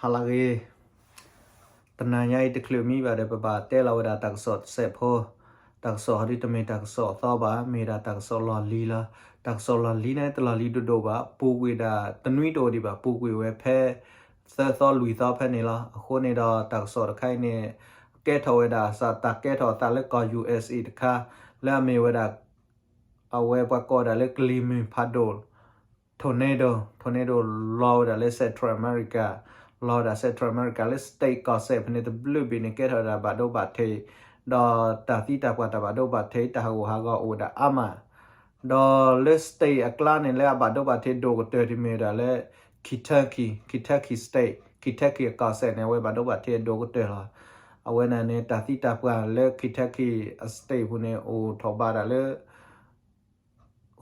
ဟါလၢအဂ့ၤ, တနၤညါအံၤတချုးမံဘၣ်ဒီး ပဘၣ်တဲလီၤဝဲဒၣ်တၢ်ကစီၣ်တစဲးဖိ, တၢ်ကစီၣ်ဟီဒ်တမ့ၢ်တၢ်ကစီၣ်အသီဘၣ်, မ့ၢ်ဒၣ်တၢ်ကစီၣ်လီၢ်လံၤလီၤ. တၢ်ကစီၣ်လီၢ်လံၤန့ၣ် တလီၢ်လံၤဒိၣ်ဒိၣ်ဘၣ်, ပူၤကွံာ်ဒၣ်တနွံတအိၣ်ဒံးဘၣ်, ပူၤကွံာ်ဝဲဖဲသၢသီလွံၢ်သီဖဲန့ၣ်လီၤ. အဃိန့ၣ်ဒီးတၢ်ကစီၣ်တခါအံၤန့ၣ် ကဲထီၣ်ဝဲဒၣ်စး တၢ်ကဲထီၣ်အသးလၢကီၢ် ယူႇအ့ၣ်စ့ၣ် တခါ, လၢအမ့ၢ်ဝဲဒၣ် အဝဲပှၤကိးဒၣ်လၢကလံၤမုၢ်ဖးဒိၣ် tornado, tornado လီၤဝဲဒၣ်လၢ Central America, လီၤဝဲဒၣ် Central America လၢ state ကီၢ်စဲၣ်ဖဲန့ၣ်တဘျုးဘ့ၣ်န့ၣ် ကဲထီၣ်ဝဲဒၣ်ဘၣ်ဒိဘၣ်ထံး, ဒီးတၢ်သံတၢ်ပှၢ်တၢ်ဘၣ်ဒိဘၣ်ထံး တၢ်ဟးဂူာ်ဟးဂီၤအိၣ်ဝဲဒၣ်အါမး, ဒီးလၢ state အကျါန့ၣ် လၢအဘၣ်ဒိဘၣ်ထံးဒိၣ်ကတၢၢ်တမ့ၢ်ဝဲဒၣ်လၢ Kentucky, Kentucky State, Kentucky အကီၢ်စဲၣ်န့ၣ် အဝဲဘၣ်ဒိဘၣ်ထံးအဒိၣ်ကတၢၢ်လီၤ. အဝဲန့ၣ်န့ၣ် တၢ်သံတၢ်ပှၢ်လၢ Kentucky အ state ပူၤန့ၣ် အိၣ်ထီၣ်ဘၣ်ဒၣ်လၢ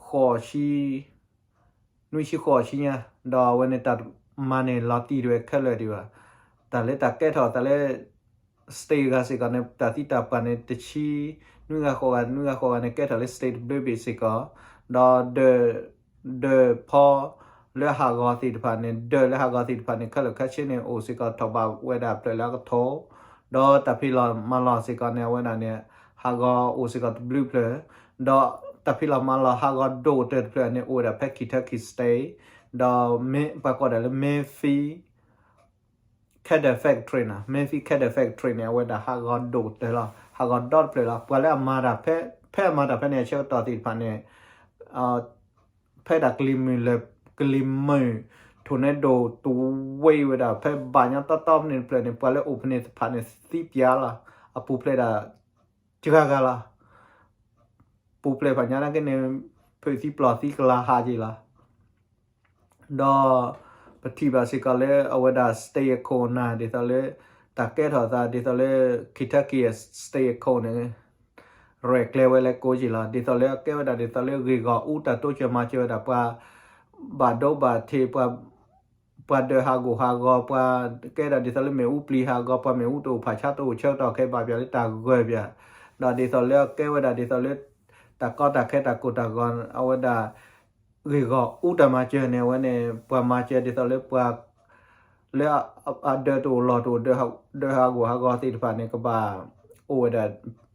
ဃိးဆံ, နွံဆံဃိးဆံညါ, ဒီးအဝဲန့ၣ်တၢ်မၤန့ၣ် လီၤတံၢ်တဝဲခဲလၢာ်ဒံးဘၣ်. တၢ်လၢတၢ်ကဲထီၣ်အသးလၢ state ဂၤစ့ၢ်ကီးန့ၣ် တၢ်သံတၢ်ပှၢ်န့ၣ် တဆံနွံဂၤဃိးဂၤ နွံဂၤဃိးဂၤန့ၣ် ကဲထီၣ်လၢ state တဘျုးဘ့ၣ်စ့ၢ်ကီး, ဒီးဒၢး ဒၢးဖီလၢဟးဂီၤသ့ၣ်တဖၣ်န့ၣ် ဒၢးလၢဟးဂီၤသ့ၣ်တဖၣ်န့ၣ် ခဲလၢာ်ခဲဆ့န့ၣ် အိၣ်စ့ၢ်ကီးထီၣ်ဘၣ်ဝဲဒၣ်ဖျၢၣ်လၢအကထိ, ဒီးတၢ်ဖံးလီၢ်မၤလီၢ်စ့ၢ်ကီးန့ၣ် အဝဲဒၣ်န့ၣ် ဟးဂီၤအိၣ်စ့ၢ်ကီးတဘျုးဖျၢၣ်, ဒီးတၢ်ဖံးလီၢ်မၤလီၢ်ဟးဂီၤဒိၣ်ကတၢၢ်တဖျၢၣ်န့ၣ် အိၣ်ဝဲဒၣ်ဖဲ Kentucky State, ဒီးမ့ၢ်ပှၤကိးဒၣ်လၢ Memphis Candle Factory နီၤ, Memphis Candle Factory န့ၣ် အဝဲဒၣ်ဟးဂီၤဒိၣ်ကတၢၢ်လီၤ, ဟးဂီၤဒီတဖျၢၣ်လီၤ. ပှၤလၢအမၤတၢ်ဖဲ ဖဲအမၤတၢ်ဖဲန့ၣ် အဆၢကတီၢ်သ့ၣ်တဖၣ်န့ၣ် ဖဲဒၣ်ကလံၤမုၢ်လၢ ကလံၤမုၢ် tornado တဝ့ၢ်ဝဲဒၣ် ဖဲဘၣ်ညီတီတီဖဲန့ၣ်တဖျၢၣ်န့ၣ် ပှၤလၢအိၣ်ဖဲန့ၣ်တဖၣ်န့ၣ်သံပၠးလီၤ. အပူၤဖျဲးဒၣ် တဂၤဂၤလီၤ. ပူၤဖျဲးဖးညါနာ်က့န့ၣ် ဖုးသံပျီၢ်သံကလၤဟးက့ၤလီၤ. ဒီးပထံၣ်ဘၣ်စ့ၢ်ကီးလၢအဝဲဒၣ် state အခိၣ်အနၢ် ဒ်သိးလၢ တၢ်ကဲထီၣ်အသးဒ်သိးလၢ Kentucky state အခိၣ်န့ၣ် ရဲၣ်ကျဲၤဝဲလၢကိးက့ၤလီၤ. ဒ်သိးလၢအကဲဝဲဒၣ်ဒ်သိးလၢဂ့ၢ်ဂီၢ်အူ တၢ်တိစၢၤမၤစၢၤဝဲဒၣ်ပှၤ ဘၣ်ဒိဘၣ်ထံး ပှၤ ပှၤဒၢးဟးဂူာ်ဟးဂီၤ ပှၤကဲဒၣ်ဒ်သိးလၢမ့ၣ်အူပျံၤဟးဂီၤ ပှၤမ့ၣ်အူတအိၣ်ဖးဆါတအိၣ်ဆၢကတီၢ်ခဲအံၤ ဘၣ်ပၠးလၢတၢ်ဂၢၢ်ပၠး, ဒီးဒ်သိးလၢအကဲဝဲဒၣ်ဒ်သိးလၢ တၢ်ကီတၢ်ခဲတၢ်ကိၢ်တၢ်ဂီၤ အဝဲဒၣ် ဂ့ၢ်ဂီၢ်အူတၢ်မၤစၢၤန့ၣ် အဝဲန့ၣ် ပှၤမၤစၢၤဒ်သိးလၢပှၤ လၢအဒၢးတအိၣ်လီၢ်တအိၣ် ဒၢးဟးဂူာ်ဟးဂီၤသ့ၣ်တဖၣ်န့ၣ် ကဘၣ်အိၣ်ဝဲဒၣ်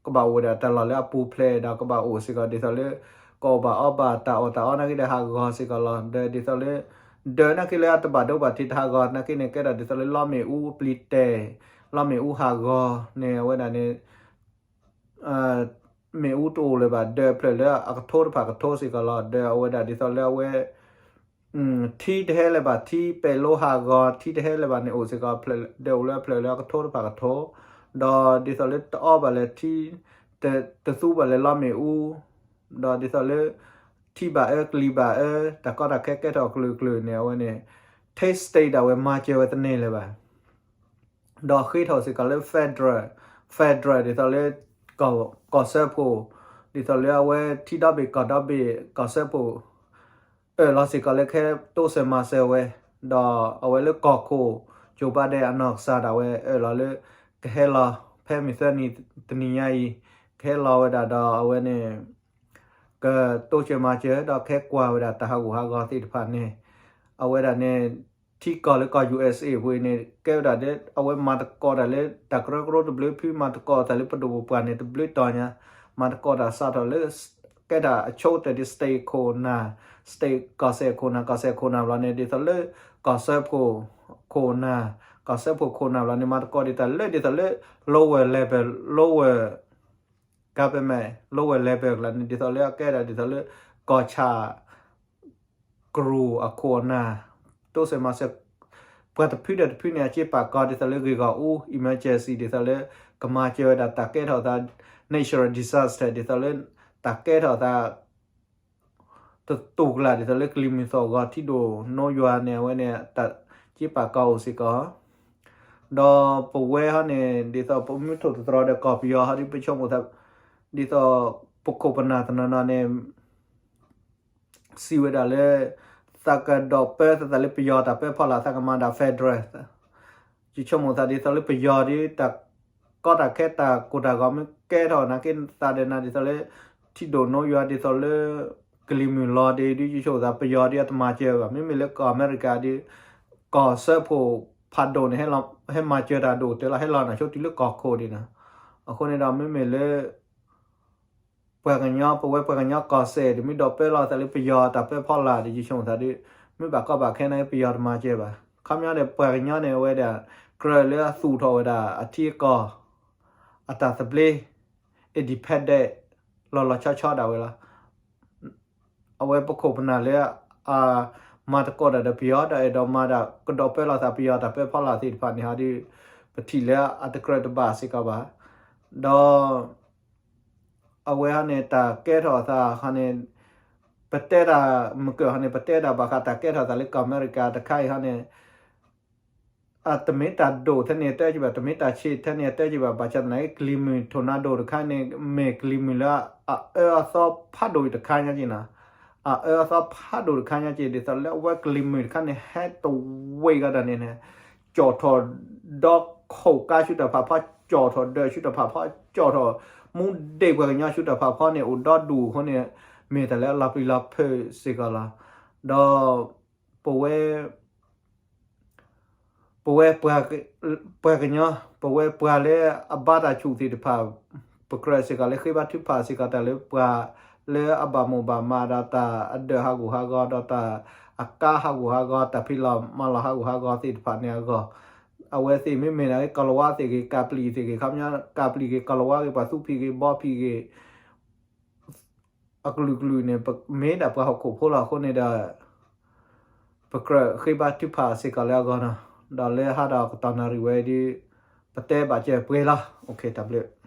ကဘၣ်အိၣ်ဝဲဒၣ်တၢ်လီၢ်လၢအပူၤဖျဲး ဒီးကဘၣ်အိၣ်စ့ၢ်ကီးဒ်သိးလၢ ကအီၣ်ဘၣ်အီဘၣ်တၢ်အီၣ်တၢ်အီနာ်က့ဒီးဟးဂီၤစ့ၢ်ကီးလီၤ. ဒီးဒ်သိးလၢ ဒၢးနာ်က့လၢအတဘၣ်ဒိဘၣ်ထံးတဟးဂီၤနာ်က့န့ၣ် ကဲဒၣ်ဒ်သိးလၢလီမ့ၣ်အူပျံၤတဲာ် လီမ့ၣ်အူဟးဂီၤန့ၣ် အဝဲဒၣ်န့ၣ် မ့ၣ်အူတအိၣ်လၢၤဘၣ် ဒၢးဖျၢၣ်လၢအကထိတဖၣ်ကထိစ့ၢ်ကီးလီၤ. ဒီးအဝဲဒၣ်ဒ်သိးလၢအဝဲ ထံတဟဲလၢၤဘၣ် ထံပဲာ်လိဟးဂီၤ ထံတဟဲလၢၤဘၣ်န့ၣ် အိၣ်စ့ၢ်ကီး ဒၢးအိၣ်လၢအဖျၢၣ်လၢအကထိတဖၣ်ကထိ, ဒီးဒ်သိးလၢတအီဘၣ်လၢၤထံ တသူဘၣ်လၢၤလီမ့ၣ်အူ, ဒီးဒ်သိးလၢ ထံဘၣ်အၢ ကလံၤဘၣ်အၢ တၢ်ကီတၢ်ခဲကဲထီၣ်အကလုာ်ကလုာ်န့ၣ် အဝဲန့ၣ် Texas state ဒၣ်ဝဲမၤစၢၤဝဲတန့ၢ်လၢၤဘၣ်. ဒီးဃ့ထီၣ်စ့ၢ်ကီးလၢ federal, federal ဒ်သိးလၢ ကီၢ်စၢဖှိၣ် ဒ်သိးလၢအဝဲထံဒီဘ့ၣ်ကီၢ်ဒီဘ့ၣ် ကီၢ်စၢဖှိၣ် အၢၣ်လီၤစ့ၢ်ကီးလၢကဟဲတိစၢၤမၤစၢၤဝဲ, ဒီးအဝဲလၢကီၢ်ခိၣ် Joe Biden အနီၢ်ကစၢ်ဒၣ်ဝဲအၢၣ်လီၤလၢ ကဟဲလီၤဖဲမုၢ်သၢနံၤတနံၤညါအံၤ ကဟဲလီၤဝဲဒၣ်ဒီးအဝဲန့ၣ် ကတိစၢၤမၤစၢၤ ဒီးကဟဲကွၢ်ဝဲဒၣ်တၢ်ဟးဂူာ်ဟးဂီၤသ့ၣ်တဖၣ်န့ၣ် အဝဲဒၣ်န့ၣ် ထံကီၢ်လၢကီၢ် ယူၣ်အ့ၣ်စ့ၣ် အပူၤအံၤန့ၣ် ကဲဝဲဒၣ်လၢ အဝဲမၤသကိးတၢ်လၢတၢ်ကရၢကရိတဘျုးဖု မၤသကိးတၢ်လၢပဒိၣ်ပပှၢ်န့ၣ် တဘျုးတီၤညါ မၤသကိးတၢ်စးထီၣ်လၢ ကဲတၢ်အဆိကတၢၢ်ဒ် state ခိၣ်နၢ် state ကီၢ်စဲၣ်ခိၣ်နၢ် ကီၢ်စဲၣ်ခိၣ်နၢ်ဘျီန့ၣ် ဒ်သိးလၢ ကီၢ်စၢဖှိၣ်ခိၣ်နၢ် ကီၢ်စၢဖှိၣ်ခိၣ်နၢ်ဘျီန့ၣ် မၤသကိးဒ်တၢ်လၢဒ်သိးလၢ lower level, lower government, lower level ကျါန့ၣ် ဒ်သိးလၢအကဲဒၣ်ဒ်သိးလၢ ကီၢ်ဆၣ် ကရူၢ်အခိၣ်အနၢ် တိစၢၤမၤစၢၤ ပှၤတဖုဒီးတဖုန့ၣ် အစ့ပာ်ကီၤဒ်သိးလၢဂ့ၢ်ဂီၢ်အူ emergency ဒ်သိးလၢ ကမၤစၢၤဝဲဒၣ်တၢ်ကဲထီၣ်သး natural disaster ဒ်သိးလၢ တၢ်ကဲထီၣ်သး တတူၢ်ကလာ်ဒ်သိးလၢကလံၤမုၢ်သီၣ်ဂီၤထံဒိၣ်နိယွၤန့ၣ် အဝဲန့ၣ် တၢ်စ့ပာ်ကီၤအိၣ်စ့ၢ်ကီး ဒီးပဝဲဟီန့ၣ် ဒ်သိးပမုၢ်ထိၣ်သတြီၤဒီးကီၢ်ပယီၤဟီဒ်ပဆိကမိၣ်သး ဒ်သိးပခိၣ်ပနၢ်တနီၤနီၤန့ၣ် စံးဝဲဒၣ်လၢ သးကဒီးပၢသးသးလၢပယီၤတၢ်ပၢဖီလာ် သးကမၤဒၣ် federal ယဆိကမိၣ်သးဒ်သိးလၢပယီၤဒီး တၢ်ကီတၢ်ခဲတၢ်ကိၢ်တၢ်ဂီၤမ့ၢ်ကဲထီၣ်နာ်က့သးဒီးနၤဒ်သိးလၢ ထံဒိၣ်နိယွၤဒ်သိးလၢ ကလံၤမုၢ်လီၤဒ့ဒ်ယဆိကမိၣ်သး ပယီၤဒီးအတမၤစၢၤဘၣ်. မ့မ့ၢ်လၢကီၢ်အမဲရကၤဒီး ကီၢ်စၢဖှိၣ်ဖ ဖးဒိၣ်န့ၣ် ဟဲမၤစၢၤတၢ်ဒိၣ်ကတၢၢ်လီၤ ဟဲလီၤနၤဆိတုၤလၢကီၢ်ခိၣ်ဒံးနီၤ. အဃိန့ၣ်ဒီးမ့မ့ၢ်လၢ ပှၤကညီ ပဝဲပှၤကညီကီၢ်စဲၣ် တမ့ၢ်ဒိးပၢလီၤသးလၢပယီၤတၢ်ပၢဖီလာ်ဒီး ယဆိမိၣ်သးဒုး မ့ၢ်ဘၣ်ကီဘၣ်ခဲန့ၣ် ပယီၤတမၤစၢၤဘၣ်. ခီပညီန့ၣ် ပှၤကညီန့ၣ် အဝဲဒၣ် ကြၢးလၢအသူၣ်ထီၣ်ဝဲဒၣ်အထံအကီၢ် အတၢ်သဘျ့ independent လီၤလီၤဆီဆီဒၣ်ဝဲလီၤ. အဝဲပခိၣ်ပနၢ်လၢ အမၤသကိးတၢ်ဒီးပယီၤ ဒီးအဲၣ်ဒိးမၤတၢ် ကဒီးပၢလီၤသးပယီၤတၢ်ပၢဖီလာ်သ့ၣ်တဖၣ်န့ၣ်ဟီဒုး ပထံၣ်လၢအတကြၢးတဘၣ်စ့ၢ်ကီးဘၣ်. ဒီး အဝဲဟီန့ၣ် တၢ်ကဲထီၣ်သးဟီန့ၣ် ပတဲတၢ်မုၢ်ကၢၢ်ဟီန့ၣ် ပတဲတၢ်ဘၣ်ဃးတၢ်ကဲထီၣ်သးလၢကီၢ်အမဲရကၤတခါအံၤဟီန့ၣ် တမ့ၢ်တၢ်ဒိၣ်ထဲန့ၣ် တဲက့ၤဘၣ် တမ့ၢ်တၢ်ဆံးထဲန့ၣ် တဲက့ၤဘၣ် ဘၣ်ဆၣ်သနာ်က့ ကလံၤမုၢ်ထီၣ်နၤဒိၣ်တခါန့ၣ် မ့ၢ်ကလံၤမုၢ်လၢအအၢအသီဖးဒိၣ်တခါညါက့ၤနီၤ. အအၢအသီဖးဒိၣ်တခါညါက့ၤ ဒ်သိးလၢအဝဲကလံၤမုၢ်တခါန့ၣ် ဟဲတဝ့ၢ်ဂၤဒၣ်န့ၣ်န့ၣ် ကၠီၣ်ထီၣ်ဒီခိၣ်ကါဆူတၢ်ဖးဖီ ကၠီၣ်ထီၣ်ဒၢးဆူတၢ်ဖးဖီ ကၠီၣ်ထီၣ်မူဒ့ၣ်ပှၤကညီဆူတၢ်ဖးဖီန့ၣ် အိၣ်ဒီဒူၣ်အဃိန့ၣ် မ့ၢ်တၢ်လၢအလီၤပျံၤလီၤဖုးစ့ၢ်ကီးလီၤ. ဒီး ပဝဲ ပဝဲ ပှၤကညီ ပဝဲပှၤလၢအဘါတၢ်ဆူၣ်သ့ၣ်တဖၣ် ပကြၢးစ့ၢ်ကီးလၢဃ့ဘါထုကဖၣ်စ့ၢ်ကီးတၢ်လၢပှၤလၢအဘၣ်မိၣ်ဘၣ်မးဒီးတၢ်အဒၢးဟးဂူာ်ဟးဂီၤ ဒီးတၢ်အကါဟးဂူာ်ဟးဂီၤ တၢ်ဖံးလီၤမၤလီၤဟးဂူာ်ဟးဂီၤသ့ၣ်တဖၣ်န့ၣ်အဂီၢ် အဝဲသ့ၣ်မ့မ့ၢ်ဒၣ်ကီၤလၤဝါသ့ၣ်ဂ့ၤ ကၢ်ပျံၤသ့ၣ်ဂ့ၤ ခီပညီ ကၢ်ပျံၤဂ့ၤ ကီၤလၤဝါဂ့ၤ ပှၤသူဖံးဂ့ၤ ဘီဖံးဂ့ၤ အကလုာ်ကလုာ်န့ၣ် ပမ့ၢ်ဒၣ်ပှၤဟီၣ်ခိၣ်ဖိလီၤအဃိန့ၣ်ဒီး ပကြၢးဃ့ဘါထုကဖၣ်စ့ၢ်ကီးလၢအဂီၢ်နီၤ, ဒီးလၢဟါဒီးကတီၢ်နၣ်ရံၣ်ဝဲဒီး ပတဲဘၣ်စၢၤပှဲၤလီၤ. တၢ်ဘျုး